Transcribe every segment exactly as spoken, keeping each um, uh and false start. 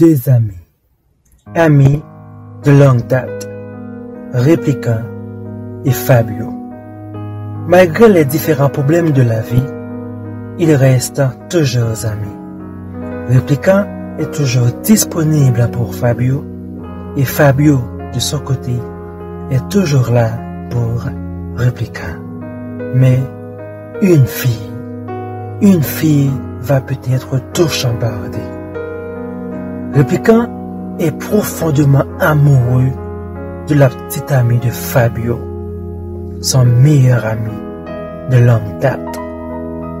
deux amis, amis de longue date, Réplikan et Fabio. Malgré les différents problèmes de la vie, ils restent toujours amis. Réplikan est toujours disponible pour Fabio et Fabio, de son côté, est toujours là pour Réplikan. Mais une fille, une fille va peut-être tout chambarder. Réplikan est profondément amoureux de la petite amie de Fabio, son meilleur ami de longue date.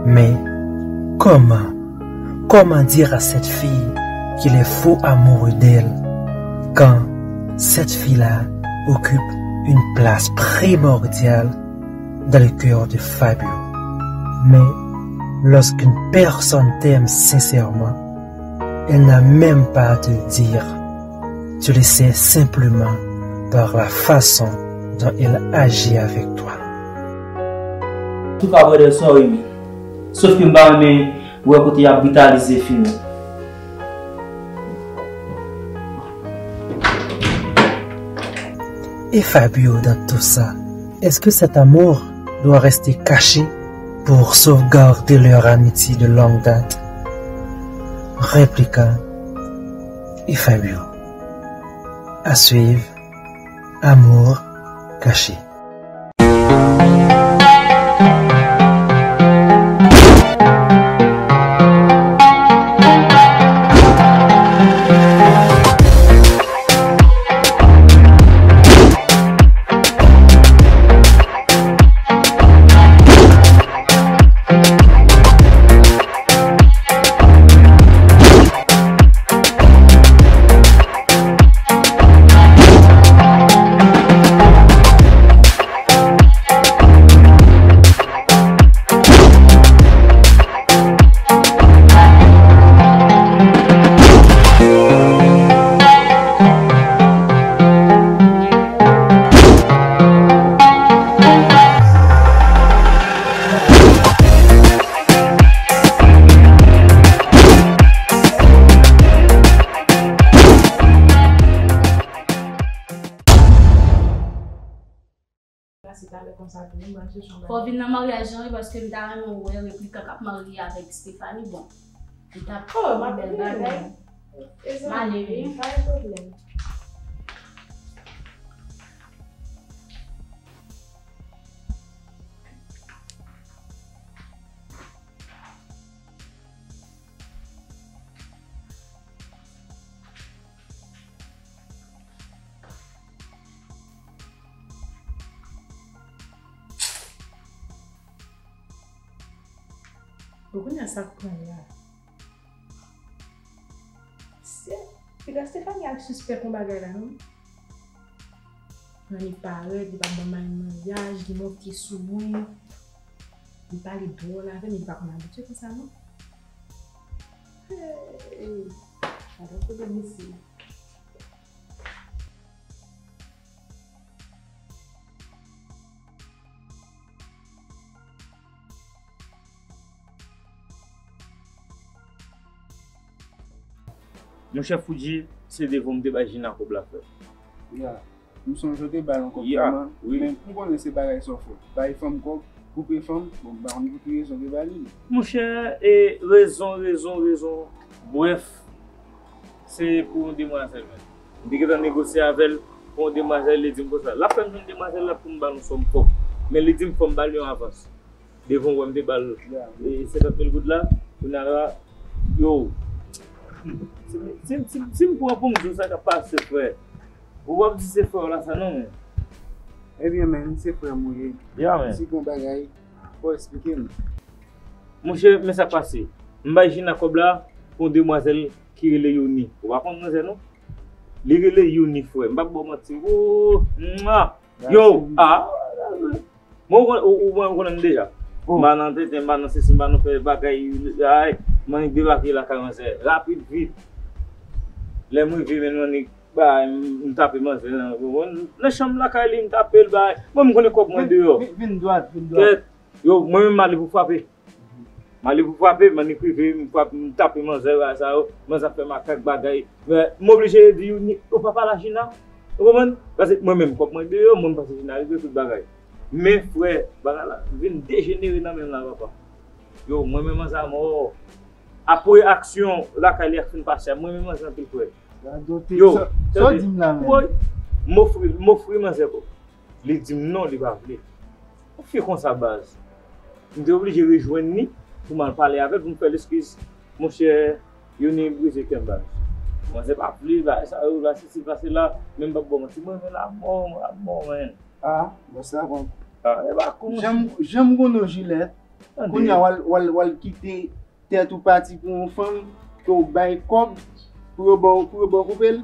Mais comment, comment dire à cette fille qu'il est fou amoureux d'elle quand cette fille-là occupe une place primordiale dans le cœur de Fabio? Mais lorsqu'une personne t'aime sincèrement, elle n'a même pas à te le dire. Tu le sais simplement par la façon dont elle agit avec toi. Antouka, brother, sorry, man. Sof ke m pa renmen wè kote y ap britalize fi nou. Et Fabio dans tout ça, est-ce que cet amour doit rester caché pour sauvegarder leur amitié de longue date? Réplikan et Fabio. À suivre, Amour caché. Fò w vin nan maryaj lan wi, paske m ta renmen wè Replikan k ap marye avèk Stephanie. Bon, li t ap fè yon bèl bagay. M ale wi. Bon, kounye a sa k pran la? Se piga Stephanie al sispèk yon bagay la, non? Annik parèt, li pa ban m al maryaj, li monte sou mwen. Li pale dwòl avè m, li pa konn abitye konsa, non? Hey! Gade yon pwoblèm isi. Monchè Foudji, se devan m te bay Gina kòb la, frè. Ya. M sonje w te ba l yon kòb vrèman, men m konnen se bagay sa w fè. Bay fanm kòb, koupe fanm, bon, m pa konn pou ki rezon w te ba li li. Monchè, e rezon, rezon, rezon, brèf, se pou yon demwazèl, men. M te gentan negosye avè l pou yon demwazèl, li di m konsa. L ap fè m jwenn demwazèl la pou m ba l yon sòm kòb. Men li di m fò m ba l yon avans. Devan w wè m te ba l e senkant mil goud la, kounye a la, yo. Si, si, si, si m pran pou m di w sa k ap pase, frè, ou p ap di se frè w la sa non, men. Ebyen, men, se frè m ou ye. Si gen yon bagay, fò w eksplike m. Monchè, men sa k pase. M bay Gina kòb la pou yon demwazèl ki rele Yoni. Ou pa konn manzè non? Li rele Yoni, frè. M p ap ba w manti. Woo! Mwa! Yo! Ah! Mwen ou konnen m deja. M pa nan tenten, m pa nan sesi, m pa nan fè bagay. Ay, m annik debake lakay manzè rapid vit. Lè m rive, men m annik bay, m tape manzè nan, nan chanm lakay li, m tape l bay. Mwen m konnen kòb mwen deyò. Kèt. Yo, mwen menm m ale pou frape. M ale pou frape, m annik rive, m frape, m tape manzè, bagay sa yo, manzè ap fè makak bagay. Men, m oblije di, "Youni, ou pa pale a Gina?" Ou konprann? Paske mwen menm, kòb mwen deyò, mwen m pase Gina rive, tout bagay. Men, frè, bagay la vin dejenere nan men m la, papa. Yo, mwen menm manzè a mò. Apre aksyon lakay li a fin pase a, mwen menm manzè anpil, frè. Yo, sa w di m la menm? Woy, m ofri, m ofri manzè kòb. Li di m non, li pa vle. Yon fi konsa, baz. M te oblije rejwenn li pou m al pale avè l, pou m fè l eskiz. Monchè, Youni brize kè m, baz. Manzè pa vle, bagay sa yo, la, sesi, la, sela, men m p ap ba w manti. Mwen renmen l amò, amò, man. Ah, bòs la pran. Ah, e pa kou. Jan m, jan m konnen w, Jilèt, kounye a w al, w al, w al kite tèt ou pati pou yon fanm ke w bay kòb pou yo ba w, pou yo ba w koupe l?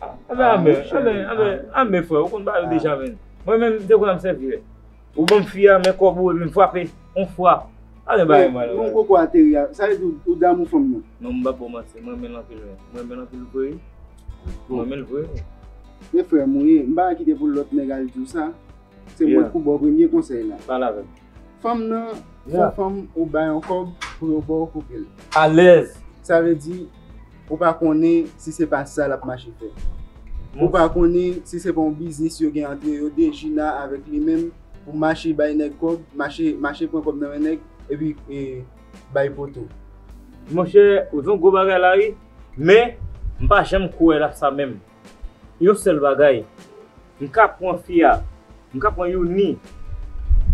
Anben, anben, anben, anben, anben, frè, ou konn bagay yo deja, menn. Mwen menm, m te kwè m sèvi, wè. Ou ban m fi a, men kòb ou, epi m frape, on fwa. Anben, bagay mwen la. Yon koko ateri a, sa vle di ou, ou damou fanm nan? Non, m p ap ba w manti, mwen renmen l anpil, men. Mwen renmen l anpil vre, wi. Mwen renmen l vre, wi. Men frè m ou ye, m pa ka kite pou lòt nèg al di w sa. Se mwen ki pou ba w premye konsèy la. Pale avè m. Fanm nan, se yon fanm ou bay yon kòb pou yo ba w koupe l. Alèz. Sa vle di, ou pa konnen si se pa sa l ap mache fè. Ou pa konnen si se pa yon biznis yo gen antre yo de, Gina avèk li menm, pou mache bay nèg kòb, mache, mache pran kòb nan men nèg, epi, e, bay poto. Monchè, ou di yon gwo bagay la, wi, men m pa janm kwè l ap sa menm. Yon sèl bagay, m ka pran fi a, m ka pran Youni,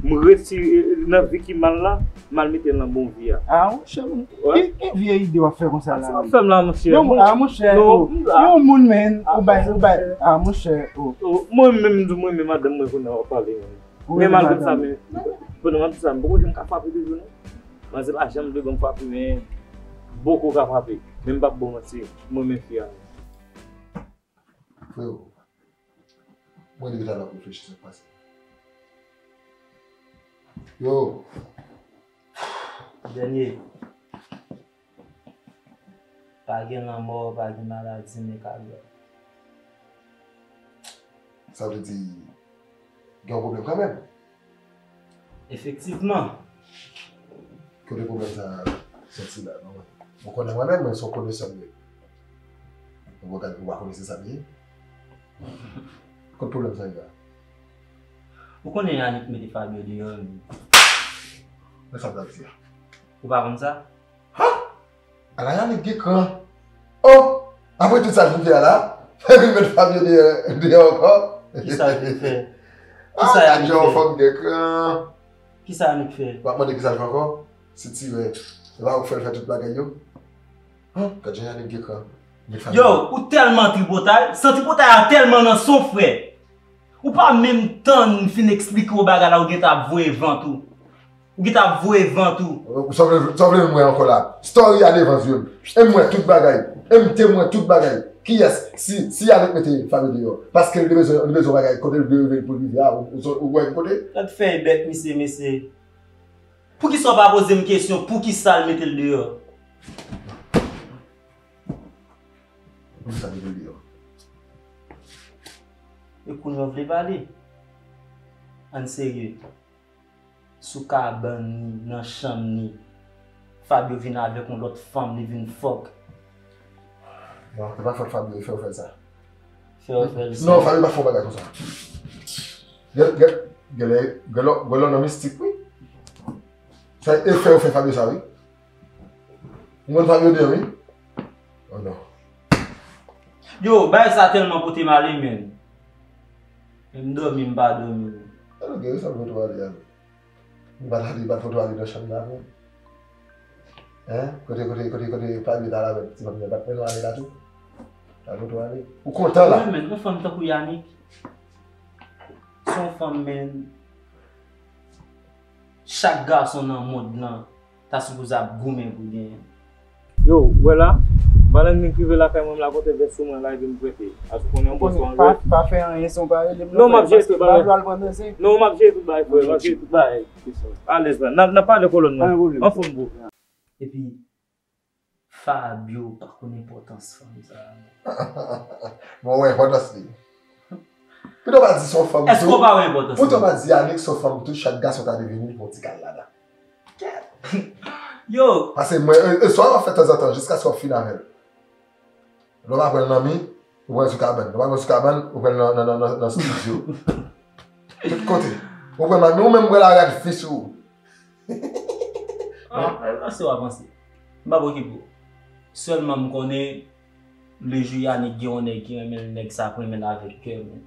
m retire nan vi ki mal la, m al mete l nan bon vi a. Ah, monchè, ki, ki vye ide w ap fè konsa la? Sa w ap fè m la, monchè? Non, ah, monchè, oh, yon moun, men, ou bay, ou bay, ah, monchè, oh. Mwen menm, m di mwen menm madanm mwen kounye a w ap pale, men. Men malgre sa, men, pandan m ap di sa, m poko janm ka frape toujou, non. Manzè pa janm vle ban m frape, men m poko ka frape. Men m p ap ba w manti, mwen renmen fi a. Freo, mwen depi talè ap reflechi sa k pase. Yo. Dènye. Pa gen lanmò, pa gen maladi, men ka gen. Sa vle di, gen yon pwoblèm kanmenm. Efektivman. Kote pwoblèm sa a soti la, non? Ou konnen mwen menm, mwen se yon konesè m ye. Ou pa, ou pa konnen se sa m ye? Kote pwoblèm sa a ye la? Ou konnen Yannick mete Fabio deyò, wi. Men sa m t ap di a. Ou pa konn sa? Ha! Ala Yannick gen kran. Oh! Apre tout sa l fin fè a la, fè vin met Fabio deyò, deyò ankò. Kisa l fin fè? Kisa Yannick fè? Ah, gad jan yon fanm gen kran. Kisa Yannick fè? W ap mande kisa l fè ankò? Sitirè. Se pa ou k fè l fè tout bagay yo? Huh? Gad jan Yannick gen kran. Met Fabio. Yo, ou tèlman tripotay, san tripotay a tèlman nan son, frè. Ou pa menm tann fin eksplike w bagay la, ou gentan ap voye vant ou. Ou gentan ap voye vant ou. Sa w vle, sa w vle m wè ankò la? Story a devan zye m. E m wè tout bagay. E m te wè tout bagay. Kiyès? Si, si Yannick mete Fabio deyò, paske l te bezwen, li bezwen bagay, kote l te rive pou l rive a, ou, ou, ou wè kote? Gad fèy bèk misye, mesye. Poukisa w pa poze m kesyon poukisa l mete l deyò? Poukisa l mete l deyò? E kounye a w vle pale? Ann serye. Sou kabann ni, nan chanm ni, Fabio vin avèk yon lòt fanm, li vin fòk. Non, se pa fòt Fabio, e fè w fè l sa. Fè w fè l sa. Non, Fabio pa fè yon bagay konsa. Gen, gen, gen lè, gen lè, gen lè w nan mistik, wi. Sa e fè w fè Fabio sa, wi. M konn Fabio deyò, wi. Oh non. Yo, bagay sa tèlman pote m ale, menn. Men m dòmi, m pa dòmi. Alò, gen sa m fout w ale a. M pa t ale, m pa t fout w ale nan chanm nan, menn. Hein? Kote, kote, kote, kote Fabio t al avèk ti fanm nan, pa t mennen w ale la tou? Pa t fout w ale. Ou kontan la? Wi, menn, yon fanm tankou Yannick. Se yon fanm, menn. Chak gason nan mond lan ta sipoze ap goumen pou genyen. Yo, ou wè la, Valentin k rive lakay mwen, m la konte vès sou mwen la, epi m prete. Paske ou konnen yon bòs ou anrèt. Pa, pa fè anyen san w pa rele m non, frè, paske m pa vle al pran nan zen. Non, m ap jere tout bagay, frè, m ap jere tout bagay. Alèz la, n ap, n ap pale kolòn mwen. Anfòm, bro. Epi, Fabio pa konn enpòtans fanm sa a, non. Bon, wè, enpòtans li. Pito pa di se yon fanm tou. Èske w pa wè enpòtans li? Pito pa di Yannick se yon fanm tou, chak gason ta devini pou yon ti kal ladan. Kèt! Yo! Pase mwen, e, e, sa w ap fè tanzantan, jiskaske w ap fin avè l. Lè w pa pran l nan mi, ou pran l sou kabann. Lè w pa pran l sou kabann, ou pran l nan, nan, nan, nan, nan estidyo. Tout kote. Ou pran l nan mi, ou menm pran l a rad fi sou ou. Ah, avanse w avanse. M p ap okipe w. Sèlman m konnen, lejou Yanick gen yon nèg ki renmen l, nèg sa ap renmen l avèk kè, men.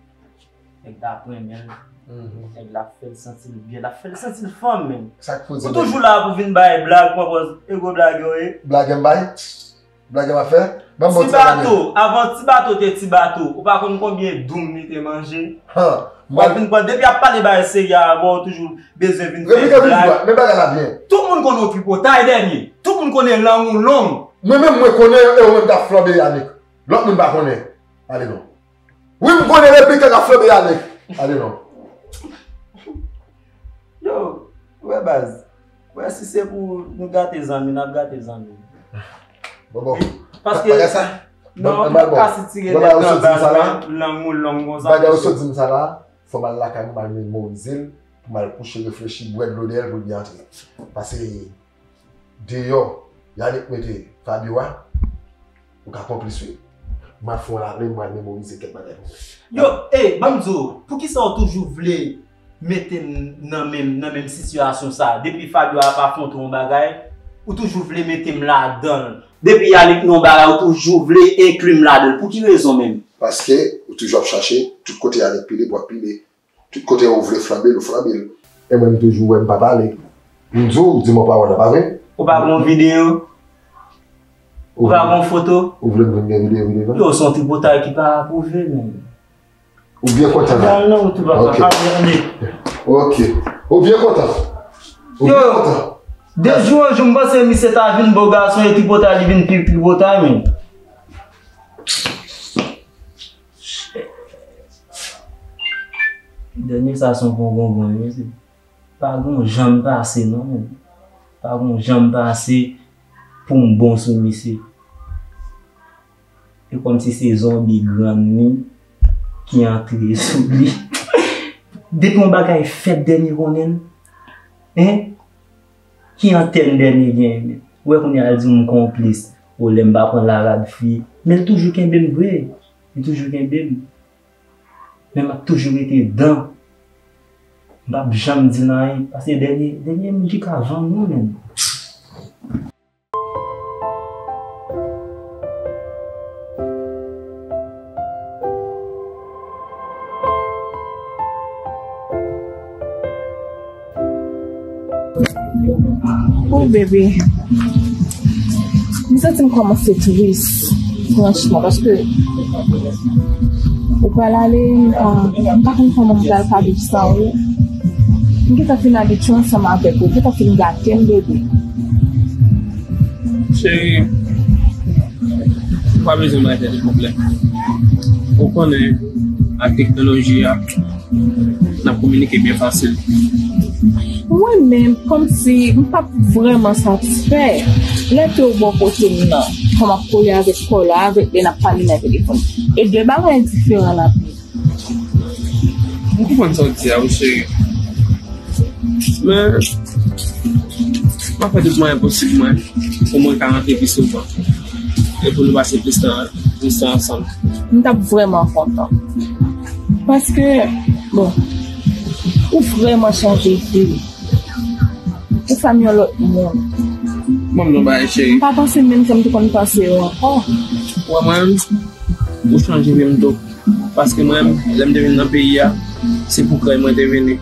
Nèg la ap renmen l. Mhm. Nèg la ap fè l santi l byen, l ap fè l santi l fanm, men. Sa k pou di, ou toujou la pou vin bay blag, pran pòz, e gwo blag yo ye. Blag m bay? Blag m ap fè? Ban m bon ti bato, avan ti bato te ti bato, ou pa konn konbyen doum li te manje? Han. W ap vin pran, depi y ap pale bagay serye avè w, ou toujou bezwen vin fè blag. Men bagay la byen. Tout moun konnen w tripotay dènye. Tout moun konnen lang ou long. Mwen menm, mwen konnen, e ou menm k ap flanbe Yanick. Lòt moun pa konnen. Ale non. Wi, m konnen replikan k ap flanbe Yanick. Ale non. Yo, wè baz. Wè si se pou nou gate zanmi, n ap gate zanmi. Bon, bon. Paske, bagay sa, non, m pa ka sitire nèg nan baz, lang ou long konsa, mesye. Bagay ou sot di m sa la, fò m al lakay mwen, m al memorize l, pou m al kouche, reflechi, bwè dlo dèyè l pou l byen antre. Pase, deyò, Yanick mete Fabio a, ou ka konplis wi. M ap fè yon rale, m pral memorize kèk bagay pou mwen. Yo, e, ban m di w, poukisa w toujou vle mete m nan menm, nan menm sitiyasyon sa? Depi Fabio ap afwonte yon bagay, ou toujou vle mete m ladan l. Depi Yanick nan yon bagay, ou toujou vle enkli m ladan l. Pou ki rezon menm? Paske ou toujou ap chache, tout kote Yanick pile, pou w ap pile. Tout kote ou vle flanbe l, ou flanbe l. E mwen, m toujou wè m pa pale. M di w, di m yon pawòl la, pa vre? Ou pa gon videyo? Ou pa gon foto? Ou vle m vin gen videyo, videyo? Yo, se yon tripotay ki pa apwouve, men. Ou byen kontan la? Non, non, ou tou pa pa pale. Ok. Ou byen kontan? Ou byen kontan? De jou an jou, m panse misye ta vin bo gason, e tripotay li vin pi tripotay, men. Dènye sa se yon bon bonbon, wi, mesye. Pa gon jan m pase, non, men. Pa gon jan m pase pou m bon sou misye. E kòmsi se zonbi grann li ki antre sou li. Depi yon bagay fèt, dènye konnen l. Hein? Ki antèn dènye gen, men? Ou wè kounye a l di m konplis. O, lè m pa pran larad fi. Men l toujou kenbe m vre. Li toujou kenbe m. Men m ap toujou rete dan. M p ap janm di l anyen. Paske dènye, dènye m chita vann wi, men. Oh baby, m santi m kòmanse tris, franchman, paske ou pral ale, m pa, m pa konn kòman m pral ka viv san ou. M gentan fin abitye ansanm avèk ou, ou gentan fin gate m, baby. Cheri, ou pa bezwen bay tèt ou pwoblèm. Ou konnen, ak teknoloji a, n ap kominike byen fasil. Mwen menm, kòmsi m p ap vrèman satisfè lè ke w bò kote m nan, kòm ap kole avèk kò la, avèk lè n ap pale nan telefòn. E de bagay diferan la. M konprann sa w di a, wi, cheri. Men, m ap fè tout mwayen posib mwen pou mwen ka rantre pi souvan. E pou nou pase plis tan, plis tan ansanm. M t ap vrèman kontan. Paske, bon, ou vrèman chanje vi. Ou fè m yon lòt moun. Ban m di w yon bagay, cheri. M pa panse menm jan m te konn panse yo ankò. Ou wè mwen, ou chanje vi m tou. Paske mwen, lè m te vin nan peyi a, se pou kay mwen te vini.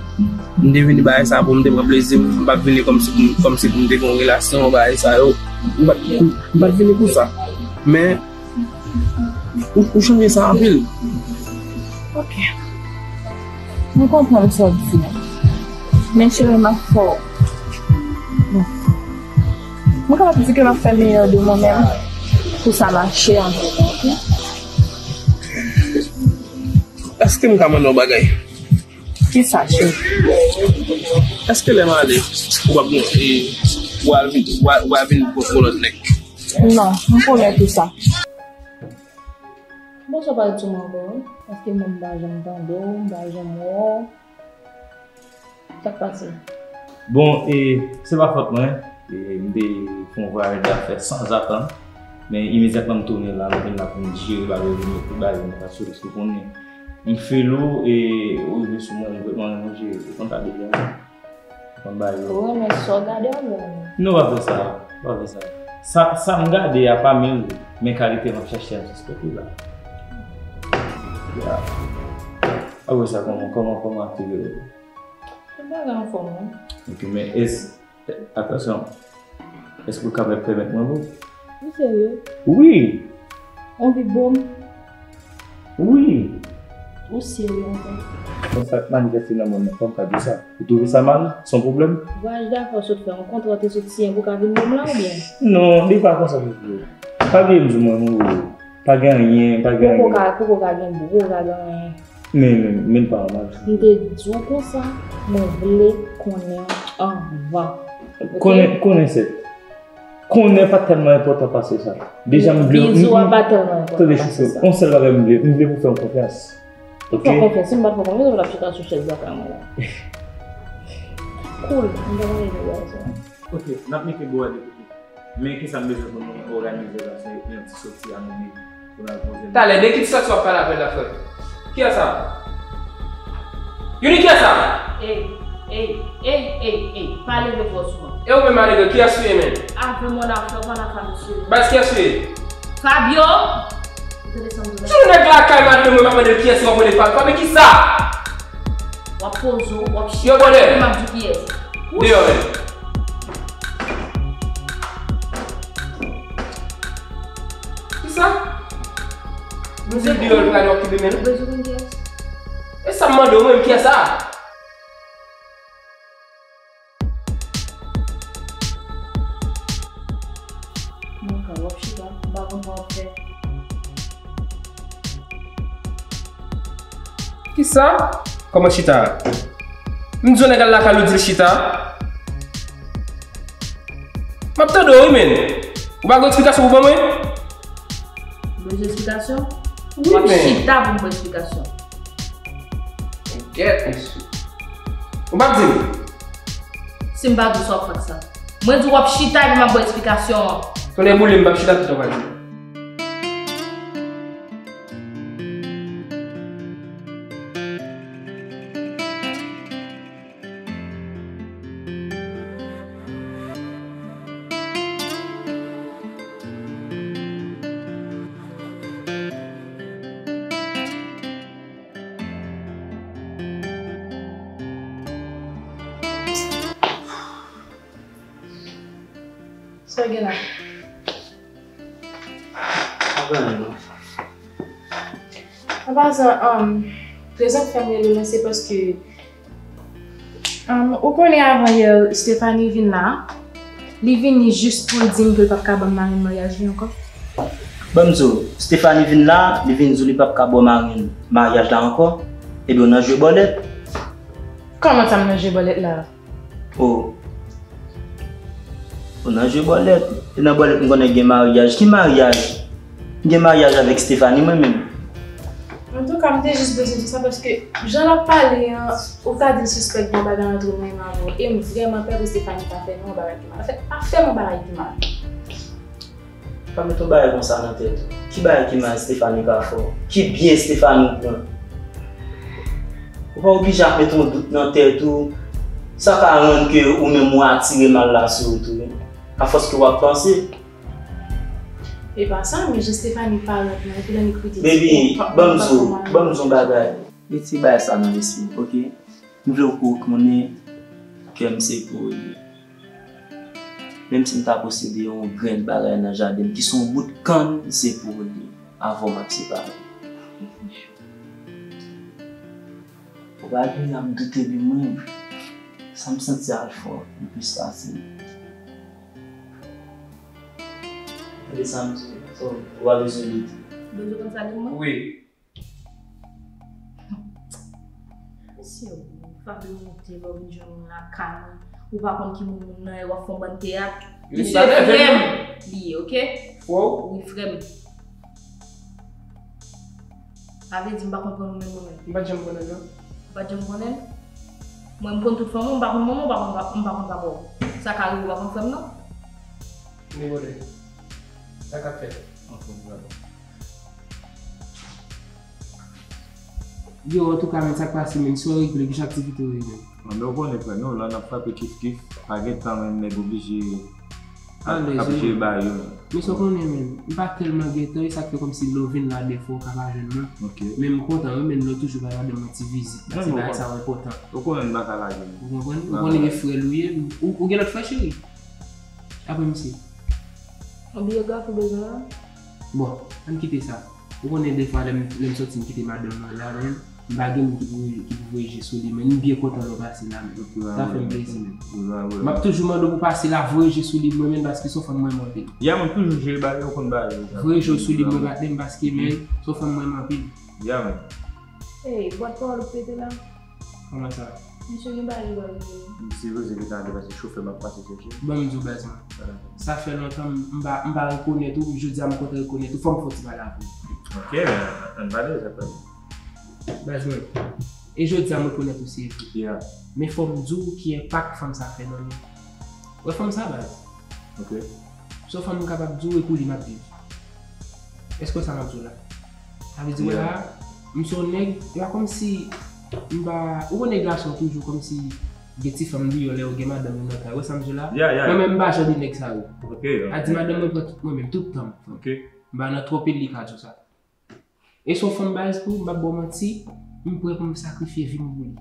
M te vini bagay sa pou m te pran plezi m. M pa t vini kòmsi pou m, kòmsi pou m te gen yon relasyon, bagay sa yo. M pa t, m pa t vini pou sa. Men, ou, ou chanje sa anpil. Ok. M konprann sa w di a. Men cheri, m ap fè w. Mwen kapab di ke m ap fè meyè de mwen menm pou sa mache ant nou, ok? Èske m ka mande w bagay? Kisa, cheri? Èske lè m ale, ou p ap, e, ou al vin, ou al, ou al vin pou, pou lòt nèg? Non, m konnen tou sa. Bonswa, pale sou mwen ankò, wi. Paske mwen, m pa janm tande w, m pa janm wè w. Sa k pase? Bon, e, se pa fòt mwen. E m te fè yon vwayaj dafè sanzatann. Men imedyatman m tounen la, m vin la pou m jere bagay yo, m mete bagay yo nan plas yo, paske w konnen m feel ou, e ou rive sou mwen, m vrèman renmen w jere. Ou konn sa deja. Ou konn bagay yo. Ou renmen sa w gade avè w. Non, pa fè sa, pa fè sa. Sa, sa m gade a pa menm, men kalite m ap chache a m sispèk li la. Ya. Apre sa, kòman, kòman, kòman aktivite yo? Tout bagay anfòm, wi. Ok, men es, atansyon, èske w kapab pèmèt mwen, bro? Ou serye? Wi! Ou anvi bo m? Wi! Ou serye ankò? Konsa k manifeste nan mwen, men kòm ka di sa. Ou twouve sa mal? Se yon pwoblèm? Vwayaj dafè w sot fè, yon kontra w te sot siyen pou w ka vin bo m la, oubyen? Non, li pa konsa, bro. Pa bliye m di w mwen, bro. Pa gen anyen, pa gen anyen. Poko ka, poko ka gen bro, poko ka gen anyen. Men, men, men pa yon mal. M te di w konsa, mwen vle konnen anvan. Ok? Konnen, konnen sèt. Konnen pa tèlman enpòtan pase sa. Deja m vle. Bizou a pa tèlman enpòtan pase sa. Tande, chouchou, yon sèl bagay m vle, m vle pou fè m konfyans. Ok? Ou fè konfyans, si m pa t fè konfyans, ou t ap chita sou chèz lakay mwen la. Cool, m pa pale de bagay sa. Ok, n ap mete bò a de kote. Men kisa m bezwen pou nou òganize la, se yon ti soti a nou menm pou n al poze nou. Talè, de ki ti soti w ap pale avè l la, frè? Kiyès sa? Youni, kiyès sa? Ey, ey, ey, ey, ey, pa leve vwa w sou mwen. E ou menm, Marie, kiyès ou ye, menm? Avè mwen la, frè, pa nan ka, mesye. Baz, kiyès ou ye? Fabio! Ou tande sa m di w la? Sou nèg lakay madanm mwen, m ap mande l kiyès ou ap rele Fabio. Fabio, kisa? W ap poze w, w ap chita, epi m ap di w kiyès. Deyò, men. Kisa? Nou di l deyò, l prale, w ap kenbe men l. Ou bezwen konn kiyès? E sa m mande w, mwen, kiyès sa? Mwen ka w ap chita, m pa konn sa w ap fè. Kisa? Kòman chita? M di yon nèg al lakay li, w di l chita. M ap tande w wi, men. Ou pa gen eksplikasyon pou ban mwen? Ou bezwen eksplikasyon? Wi, men. W ap chita pou m ban w eksplikasyon. Gèt, mesye. Ou p ap di m? Si m pa di w sa, w ap fè sa. Mwen di w w ap chita epi m ap ba w eksplikasyon an. Tonnè boule m, m p ap chita tout tan w pa di m. Sa w gen la? Pa gen anyen, non. An pasan, um, rezon k fè m rele w lan, se paske, um, ou konnen avan yè, Stephanie vin la, li vini jis pou l di m ke l p ap ka ban m marenn maryaj li ankò. Ban m di w, Stephanie vin la, li vin di w li p ap ka ba w marenn maryaj la ankò, ebyen w nan jwe bòlèt. Kòman sa m nan jwe bòlèt la? Oh. Ou nan jwe bòlèt. E nan bòlèt m konnen gen maryaj. Ki maryaj? M gen maryaj avèk Stephanie mwen menm. Antouka, m te jis bezwen di sa paske jan l ap pale an, ou ta di l sispèk gen yon bagay ant mwen menm avè w. E m vrèman pè pou Stephanie pa fè nou yon bagay ki mal. Anfèt, pa fè m yon bagay ki mal. Pa met yon bagay konsa nan tèt ou. Ki bagay ki mal Stephanie ka fè w? Ki byen Stephanie pran? Ou pa oblije ap met yon dout nan tèt ou. Sa ka rann ke ou menm ou atire mal la sou ou tou, wi. Afòs ke w ap panse. E pa sa, men jan Stephanie parèt lan, epi lè li kwite. Baby, ban m di w, ban m di w yon bagay. Retire bagay sa nan lespri w, oke? M vle w konnen kè m se pou ou li ye. Menm si m ta posede yon grenn bagay nan jaden m, ki se yon bout kann, se pou ou li ye, avè w m ap separe. Ou pa bliye m doute de mwen. Sa m santi a fò, li plis pase. Tande sa m di w, so, ou pa bezwen doute. Bezwen konn sa de mwen? Wi. Mesye, Fabio monte lè w vin jwenn mwen lakay mwen. Ou pa konn ki moun moun nan ye, w ap fè yon bann teyat. Li se frè m li ye, oke? Wi, frè m. Sa vle di m pa konprann ou menm mwen menm. M pa t janm konnen l, non. Ou pa t janm konnen l? Mwen, m konn tout fanmi w, m pa konn manman w, m pa konn pa-, m pa konn papa w. Sa ka rive w pa konn frè m, non? Li bòde. Sa k ap fèt? Anfòm, bravo. Yo, antouka, men sa k pase, men si w regle, ki aktivite w ye, men? Anben, ou konnen, frè, nou la, n ap frape kif kif. Pa gen tan, men nèg oblije ap jere bagay yo, men. Men sa w konnen, men, m pa tèlman gen tan, e sa k fè kòmsi lè w vin la, defwa, w ka pa jwenn mwen. Men m kontan, wi, men lè w toujou bay madanm mwen ti vizit la, ti bagay sa yo enpòtan. Ou konnen m pa ka lage, men. Ou konprann? Ou konnen gen frè l ou ye, ou, ou gen lòt frè, cheri? Apre misye. Yon biyografi w bezwen la? Bon, ann kite sa. Ou konnen defwa lè m, lè m soti m kite madanm mwen la menm, m pa gen moun ki pou, ki pou voye je sou li, men m byen kontan lè w pase la menm. Sa fè m plezi menm. M ap toujou mande w pou pase la, voye je sou li mwen menm, paske se yon fanm mwen renmen anpil. Ya, mwen toujou jere bagay, ou konn bagay yo. Voye je w sou li mwen menm, paske men, se yon fanm mwen renmen anpil. Ya, men. Ey, bwat pawòl ou pete la. Kòman sa? Misye gen bagay li pral di. Se vre, se gentan ale paske chofè m ap pase chèche. Ban m di w baz mwen. Sa fè lontan m, m pa, m pa rekonèt ou, jodi a m kontan rekonèt ou, fò m fè yon ti pale avè w. Ok, ann pale, sa pale. Baz mwen. E jodi a m rekonèt ou se vre. Men fò m di w ki enpak fanm sa fè nan nou. Wè fanm sa baz. Ok. Se yon fanm m kapab di w e pou li m ap viv. Èske w wè sa m ap di w la? Sa vle di wè la, m se yon nèg, e pa kòmsi m pa, ou konnen gason toujou kòmsi gen ti fanm deyò lè yo gen madanm yo nan kay. Ou wè sa m di w la? Mwen menm m pa jan de nèg sa yo. A di madanm mwen pran tout mwen menm, tout tan m. M pa nan twòp li ka di w sa. E se yon fanm baz pou m, m p ap ba w manti, m prè pou m sakrifye vi m pou li.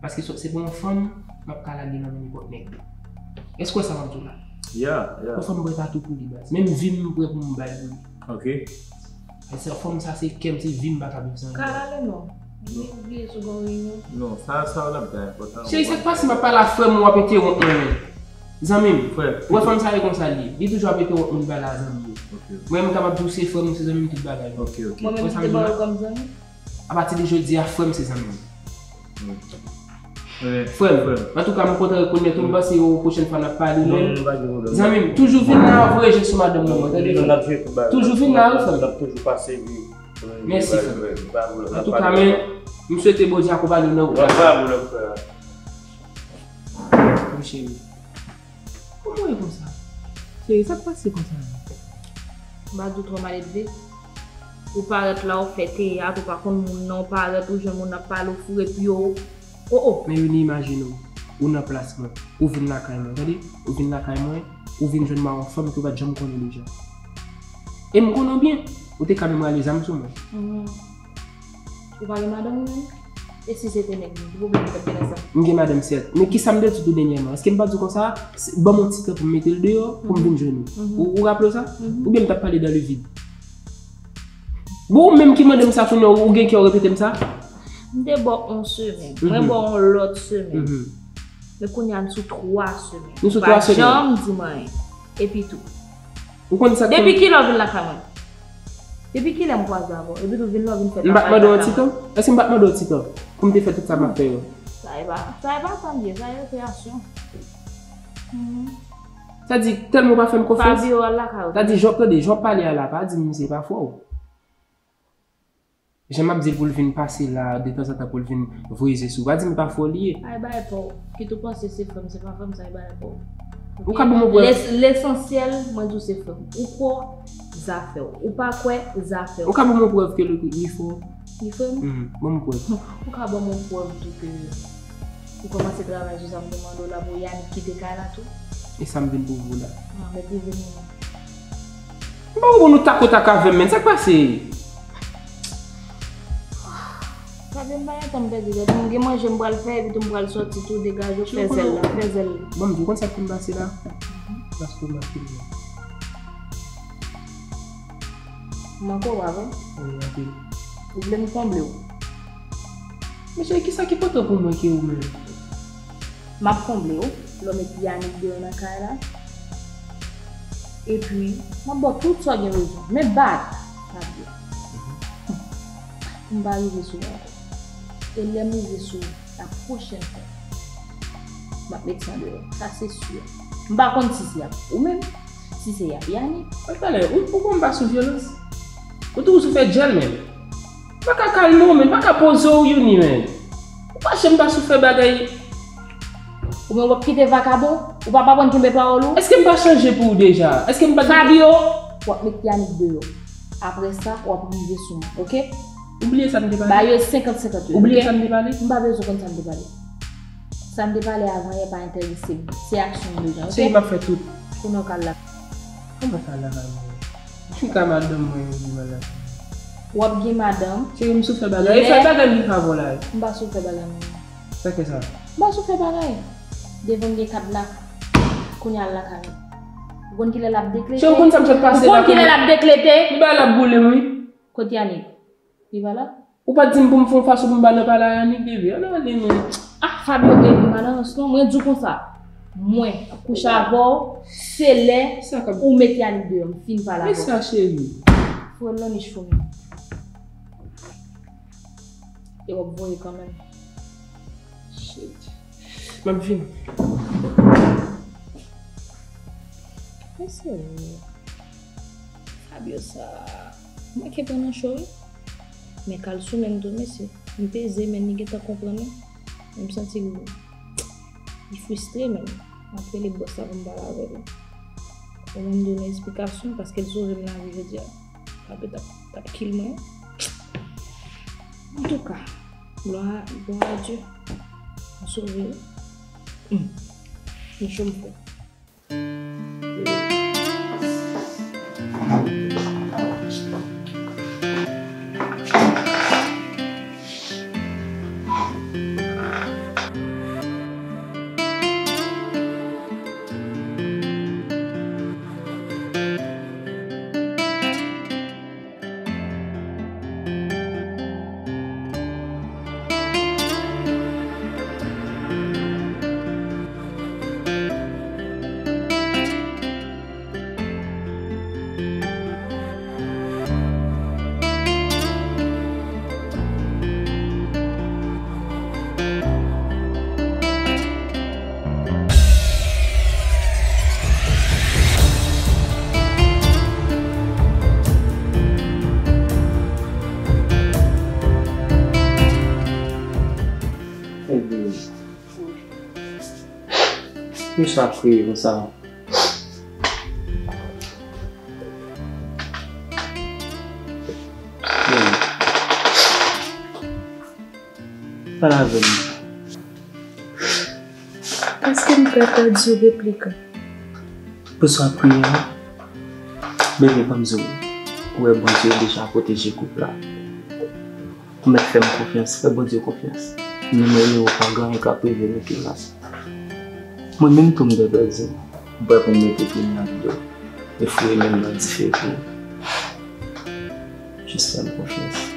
Paske se, se pou yon fanm, m ap ka lage nan men nenpòt nèg. Èske w wè sa m ap di w la? Yon fanm m prè pa tou pou li baz. Menm vi m, m prè pou m bay pou li. Ok. E se fanm sa, se kè m, se vi m, m pa ka viv san li. Ka ale non. Li bliye sou gon reyinyon. Non, sa, sa w ap di a enpòtan. Cheri, sa k pase, m ap pale a frè m, w ap entewonp mwen menm. Zanmi m, ou wè fanm sa e konsa l ye. Li toujou ap entewonp moun pale a zanmi yo. Mwen, m kapab di w se frè m, ou se zanmi m, tout bagay. Mwen menm ki te ba w kòm zanmi? Apati de jodi a, frè m se zanmi m. Frè m, antouka, m kontan rekonèt ou, m panse yon pwochèn fwa n ap pale menm. Zanmi m, toujou vin la, voye je sou madanm nan, mwen, tande frè m. Toujou vin la, wi, frè m. Mèsi, frè m. Antouka, men, m swete Bondye akonpaye w nan wout la. Wi, cheri. Kòman w ye konsa? Cheri, sa k pase konsa menm? M pa di w twò maledve. Ou parèt la, ou fè teyat, ou pa konn moun nan, ou parèt, ou jwenn moun ap pale, ou foure pye w. O, o! Men Youni, imajine w, ou nan plas mwen, ou vin lakay mwen, tande? Ou vin lakay mwen, ou vin jwenn m a yon fanm ke w pa t janm konnen deja. E m konnen w byen, ou te ka menm rale zam sou mwen. Ou pa gen madanm ou menm? E si se te nèg li, ki pwoblèm ou t ap gen nan sa? M gen madanm, sèt. Men kisa m te di w tou dènyèman? Èske m pa di w konsa, ban m yon ti tan pou m mete l deyò, pou m vin jwenn ou? Ou, ou raple w sa? Oubyen m t ap pale dans le vide? Bon, ou menm ki mande m sa kounye a, ou gen kè w repete m sa? M te ba w yon semèn. Mwen ba w yon lòt semèn. Men kounye a, n sou twa semèn. Nou sou twa semèn. Ou pa janm di m anyen. Epi tou. Ou konn sa k fè m. Depi kilè w vin lakay mwen? Depi kilè m kwaze avè w? Epi tou vin la w vin fè lakay lakay mwen. M pa t mande w yon ti tan? Èske m pa t mande w yon ti tan pou m te fè tout sa m ap fè yo? Sa e pa, sa e pa tan m ye, sa e rekreyasyon. Sa di, tèlman w pa fè m konfyans. Sa di, jan w ap tande, jan w ap pale a la, pa di m misye pa fò. Jan m ap di l pou l vin pase la, detanzantan pou l vin voye je sou. Pa di m pa fò li ye. Ay, bay pa w. Kit ou panse se frè m, se pa frè m, sa e bay pa w. Ou ka ban m yon prèv? Lès-, lesansyèl, mwen di w se frè m. Ou kwè, zafè w. Ou pa kwè, zafè w. Ou ka ban m yon prèv ke li, li fò? Li frè m? Mhm. Ban m yon prèv. Ou ka ban m yon prèv tou ke ou kòmanse travay sou sa m te mande w la pou Yannick kite kay la tou? E sa m vin pwouve w la? Ah, men pwouve m non. M pa konprann ou takotak avè m, menn. Sa k pase? Gade m pa gen tan m pèdi tèt. M gen manje m pral fè, epi tou m pral sòti tou, degaje w, fè zèl la, fè zèl la. Bon, m di w konn sa k fin pase la? Paske w manke m. M manke w pa vre? Wi, anpil. Ou vle m konble w? Mesye, kisa ki enpòtan pou mwen ke ou menm? M ap konble w, lè w met Yannick deyò nan kay la. Epi, m ap ba w tout sa w gen bezwen. Men bag, m ap di w. Pou m pa rive sou ou ankò. E lè m rive sou ou, la pwochèn fwa, m ap met san deyò. Sa se si. M pa konn si se ap ou menm, si se ap Yannick. Talè, ou, ou konn m pa sou vyolans? Ou toujou sou fè djèl menm. Pa ka kalme w, menn. Pa ka poze w, Youni, menn. Ou pa janm pa sou fè bagay. Oubyen w ap kite vakabon? Ou p ap aprann kenbe pawòl ou? Èske m pa chanje pou ou deja? Èske m pa Fabio, w ap met Yanick deyò. Apre sa, w ap rive sou mwen, oke? Ou bliye sa n te pale? Ba yo senkant senkant yo, oke? Ou bliye sa n te pale? M pa bezwen konn sa n te pale. Sa n te pale avan yè pa enterese m. Se aksyon m bezwen, oke? Cheri, m ap fè tout. Kounye a w ka al lakay. Kòman sa lakay mwen? Chika madanm mwen yo di malad. W ap gen madanm. Cheri, m sou fè bagay. E fè bagay m vin pa vòlay. M pa sou fè bagay mwen. Sa ke sa? M pa sou fè bagay. Devan m gen kad la. Kounye a al lakay ou. Ou konn kilè l ap deklete? Cheri, ou konn sa m sot pase la? Ou konn kilè l ap deklete? Li ba l ap boule m, wi. Kot Yanick? Li pa la? Ou pa t di m pou m fè yon fason pou m pa nan pale a Yanick, bebe. Ann ale, men. Ah, Fabio, bebe, malans non. Mwen di w konsa. Mwen, kouche avè w, se lè ou met Yanick deyò. M fin pale avè w. Men sa, cheri. Foure l nan nich fou, men. E w ap voye kanmenm. Shit. M ap vini. Men serye. Fabio sa manke pran nan cho, wi. Men kal sou men m tou, mesye. M peze, men li gentan konprann, wi. Men m santi l, li fristre, men. M ap rele bòs la pou m pale avè l. Ou menm, m done esplikasyon, paske l sove m lavi jodi a. Fabio t ap, t ap kill mwen. Antouka, glwa, glwa a Dye. M sove, wi. Hmm. M cho m frè. Misye ap kriye konsa. Pale avè m. Èske m pè pèdi replikan? Pou sa w ap kriye a? Bebe, ban m di w, ou wè Bondye deja pwoteje koup la. Ou mèt fè m konfyans, fè Bondye konfyans. Ni mwen ni ou pa gen anyen k ap rive nou ki la. Mwen menm tou m pè pèdi m. M prè pou m mete pye m nan dlo e foure men m nan dife pou ou. Jis fè m konfyans.